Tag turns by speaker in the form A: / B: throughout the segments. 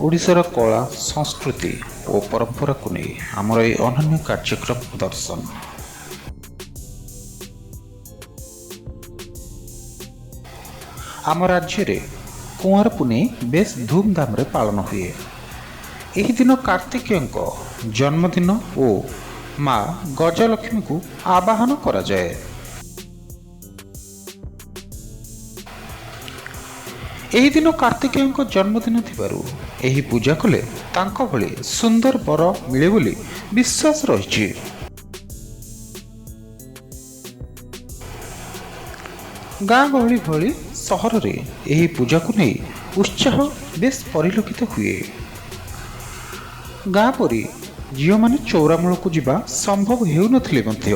A: ଓଡ଼ିଶାର କଳା, ସଂସ୍କୃତି ଓ ପରମ୍ପରାକୁ ନେଇ ଆମର ଏହି ଅନନ୍ୟ କାର୍ଯ୍ୟକ୍ରମ ଦର୍ଶନ। ଆମ ରାଜ୍ୟରେ କୁଆଁର ପୁନେଇ ବେଶ ଧୁମଧାମରେ ପାଳନ ହୁଏ। ଏହି ଦିନ କାର୍ତ୍ତିକେୟଙ୍କ ଜନ୍ମଦିନ ଓ ମା ଗଜଲକ୍ଷ୍ମୀଙ୍କୁ ଆବାହନ କରାଯାଏ। ଏହି ଦିନ କାର୍ତ୍ତିକେୟଙ୍କ ଜନ୍ମଦିନ ଥିବାରୁ ଏହି ପୂଜା କଲେ ତାଙ୍କ ଭଳି ସୁନ୍ଦର ବର ମିଳେ ବୋଲି ବିଶ୍ୱାସ ରହିଛି। ଗାଁ ଗହଳି ଭଳି ସହରରେ ଏହି ପୂଜାକୁ ନେଇ ଉତ୍ସାହ ବେଶ ପରିଲକ୍ଷିତ ହୁଏ। ଗାଁ ପରି ଝିଅମାନେ ଚଉରାମୂଳକୁ ଯିବା ସମ୍ଭବ ହେଉନଥିଲେ ମଧ୍ୟ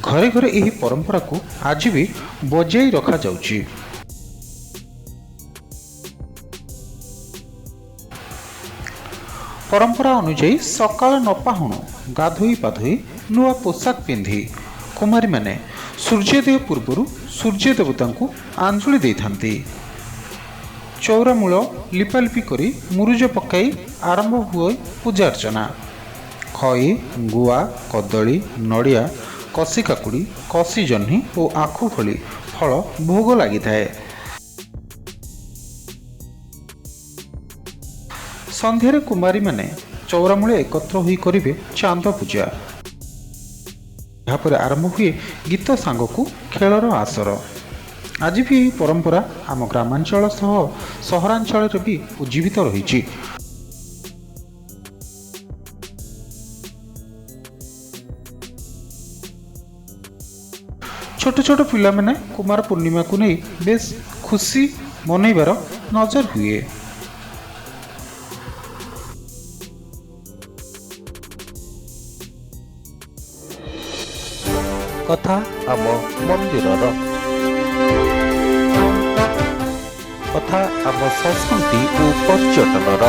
A: ଘରେ ଘରେ ଏହି ପରମ୍ପରାକୁ ଆଜି ବି ବଜାଇ ରଖାଯାଉଛି। ପରମ୍ପରା ଅନୁଯାୟୀ ସକାଳ ନପାହୁଣୁ ଗାଧୋଇ ପାଧୋଇ ନୂଆ ପୋଷାକ ପିନ୍ଧି କୁମାରୀମାନେ ସୂର୍ଯ୍ୟୋଦୟ ପୂର୍ବରୁ ସୂର୍ଯ୍ୟ ଦେବତାଙ୍କୁ ଆଞ୍ଜୁଳି ଦେଇଥାନ୍ତି। ଚଉରାମୂଳ ଲିପାଲିପି କରି ମୁରୁଜ ପକାଇ ଆରମ୍ଭ ହୁଏ ପୂଜାର୍ଚ୍ଚନା। ଖଇ, ଗୁଆ, କଦଳୀ, ନଡ଼ିଆ, କଷି କାକୁଡ଼ି, କଷି ଜହ୍ନି ଓ ଆଖୁ ଭଳି ଫଳ ଭୋଗ ଲାଗିଥାଏ। ସନ୍ଧ୍ୟାରେ କୁମାରୀମାନେ ଚଉରାମୂଳେ ଏକତ୍ର ହୋଇ କରିବେ ଚାନ୍ଦ ପୂଜା। ଏହାପରେ ଆରମ୍ଭ ହୁଏ ଗୀତ ସାଙ୍ଗକୁ ଖେଳର ଆସର। ଆଜି ବି ଏହି ପରମ୍ପରା ଆମ ଗ୍ରାମାଞ୍ଚଳ ସହ ସହରାଞ୍ଚଳରେ ବି ଉଜ୍ଜୀବିତ ରହିଛି। ଛୋଟ ଛୋଟ ପିଲାମାନେ କୁମାର ପୂର୍ଣ୍ଣିମାକୁ ନେଇ ବେଶ ଖୁସି ମନେଇବାର ନଜର ହୁଏ।
B: କଥା ଆମ ମନ୍ଦିରର, କଥା ଆମ ସଂସ୍କୃତି ଓ ପର୍ଯ୍ୟଟନର।